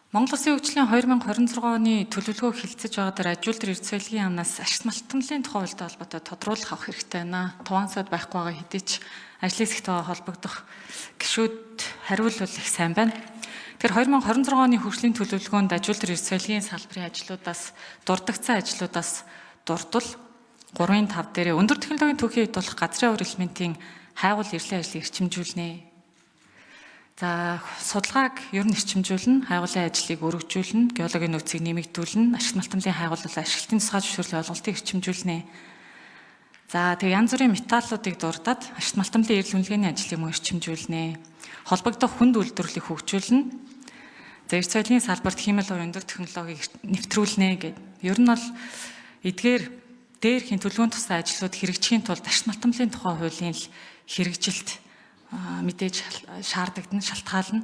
Монгол Улсын хөгжлийн 2026 оны төлөвлөгөө хэлэлцэж байгаа дээр аж үйлдвэр эрдэс баялагын яамнаас ашигт малтамлын тухай хуультай холбоотой тодруулах авах хэрэгтэй байна. Туваан сайд байхгүй байгаа хэдий ч ажлын хэсэгтэйгээ холбогдох гишүүд хариулвал их сайн байна. Тэгэхээр 2026 оны хөгжлийн төлөвлөгөөнд аж үйлдвэр эрдэс баялагын салбарын ажлуудаас дурдгдсан ажлуудаас дурдвал 3-5 дээрээ өндөр технологийн түүхийн хэд болох газрын уур элементийн хайгуул эрслийн ажлыг эрчимжүүлнэ. За судалгааг ер нь эрчимжүүлнэ, хайгуулын ажлыг өргөжүүлнэ, геологийн нөөцийг нэмэгдүүлнэ, ашигт малтамлын хайгуулал ашиглалтын тусгай зөвшөөрлийн олголтыг эрчимжүүлнэ. За тэгээ янз бүрийн металлуудыг дурдаад ашигт малтамлын эрэл үнэлгээний ажлыг мөн эрчимжүүлнэ. Холбогдох хүнд үйлдвэрлэлийг хөгжүүлнэ. За эрдэс баялагын салбарт хиймэл оюун өндөр технологиг нэвтрүүлнэ гэд. Ер нь бол эдгээр дээрхийн төлөвлөгөөнд тустай ажлууд хэрэгжихийн тулд ашигт малтамлын тухай хуулийн л хэрэгжилт мэдээж шаардлагдан шалтгаална.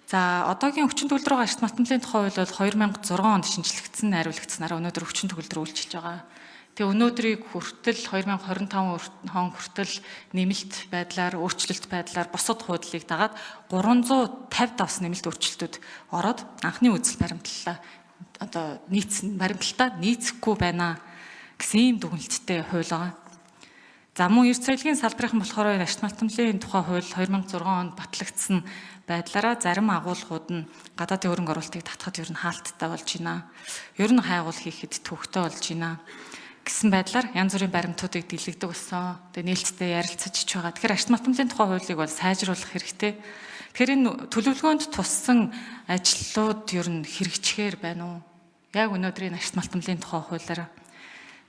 За одоогийн хүчин төгөлдөр байгаа ашигт малтамлын тухай хууль бол 2006 онд шинжлэгдсэн, найруулагдсанараа өнөөдөр хүчин төгөлдөр үйлчилж байгаа. Тэгээ өнөөдрийг хүртэл 2025 он хүртэл нэмэлт байдлаар, өөрчлөлт байдлаар бусад хуудлыг дагаад 350 давс нэмэлт өөрчлөлтүүд ороод анхны үзэл баримтлалаа одоо нийцсэн баримталтаа нийцэхгүй байна гэсэн ийм дүгнэлттэй хууль байгаа. За мөн эрдэс баялагын салбарын болохоор ашигт малтамлын тухай хууль 2006 онд батлагдсан байдлаараа зарим агуулгууд нь гадаадын хөрөнгө оруулалтыг татахад ер нь хаалттай болж байна. Ер нь хайгуул хийхэд төвөгтэй болж байна гэсэн байдлаар янз бүрийн баримтуудыг дэлгэгдэг болсон. Тэгээ нээлттэй ярилцаж ч байгаа. Тэгэхээр ашигт малтамлын тухай хуулийг бол сайжруулах хэрэгтэй. Тэгэхээр энэ төлөвлөгөөнд туссан ажлууд ер нь хэрэгжихээр байна уу? Яг өнөөдрийн ашигт малтамлын тухай хуулиараа.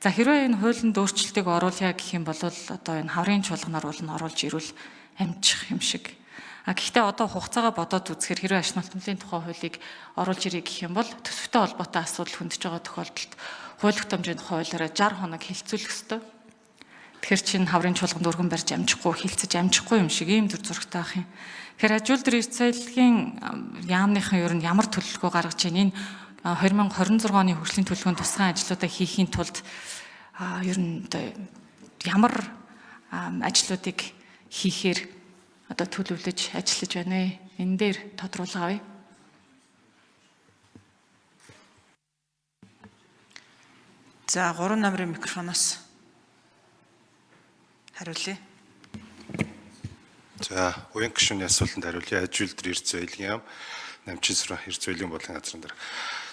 За хэрвээ энэ хуулинд өөрчлөлтийг оруулъя гэх юм бол одоо энэ хаврын чуулганаар уул нь оруулж ирвэл амжих юм шиг. А гэхдээ одоо хугацаагаа бодоод үзэхээр хэрвээ ашиг малтамлын тухай хуулийг оруулж ирье гэх юм бол төсөвтэй холбоотой асуудал хөндөж байгаа тохиолдолд хууль хөтөмжийн тухай хуулиараа 60 хоног хилцүүлэх ёстой. Тэгэхээр чинь хаврын чуулганд өргөн барьж амжихгүй, хилцэж амжихгүй юм шиг ийм төр зурагтай ах юм. Тэгэхээр аж үйлдвэр эрдэс баялагын яамныхан ер нь ямар төлөвлөгөө гаргаж байна? Энэ 2026 оны хөгжлийн төлөвлөгөөнд тусгай ажлуудаа хийхийн тулд ер нь одоо ямар ажлуудыг хийхээр одоо төлөвлөж ажиллаж байна вэ? Энэ дээр тодруулга авъя. За 3 номерын микрофоноос хариулъя. За уян гишүүний асуултанд хариулъя. Аж үйлдвэр эрдэс баялагын яам Намчин сүрэн эрдэс баялагын бодлогын газрын дараа.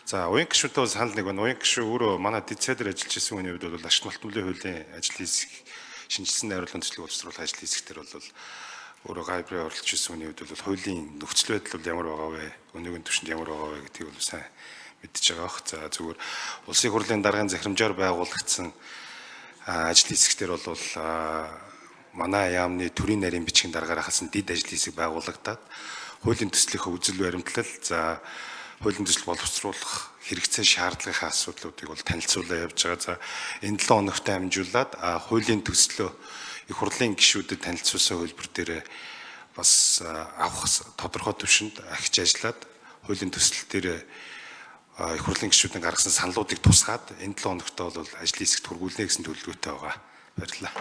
За уян гишүүнтэй бол санал нэг байна. Уян гишүүн өөрөө манай дэд сайдаар ажиллаж исэн хүний хувьд бол ашиг малтмлын хуулийн ажил хэсэг шинжилсэн найруулгын төслийг боловсруулах ажил хэсэгтэр бол өөрөө гайбрын оролцож исэн хүний хувьд бол хуулийн нөхцөл байдал бол ямар байгаа вэ? Өнөөгийн түвшинд ямар байгаа вэ гэдгийг бол сайн мэдж байгаа бох. За зүгээр улсын хурлын даргын захирамжаар байгуулагдсан ажил хэсэгтэр бол манай яамны төрийн нарийн бичгийн даргаар хасан дэд ажил хэсэг байгуулагдаад хуулийн төслийнхөө үзэл баримтлал за хуулийн төсөл боловсруулах хэрэгцээ шаардлагынхаа асуудлуудыг бол танилцуулаа явж байгаа. За энэ 7 хоногт амжуулаад хуулийн төслөө их хурлын гишүүдэд танилцуулсан хөлбөр дээр бас авах тодорхой түвшинд ахиж ажиллаад хуулийн төсөл дээр их хурлын гишүүдийн гаргасан саналуудыг тусгаад энэ 7 хоногт бол ажлын хэсэгт хүргүүлнэ гэсэн төлөвлөгөөтэй байгаа. Баярлалаа.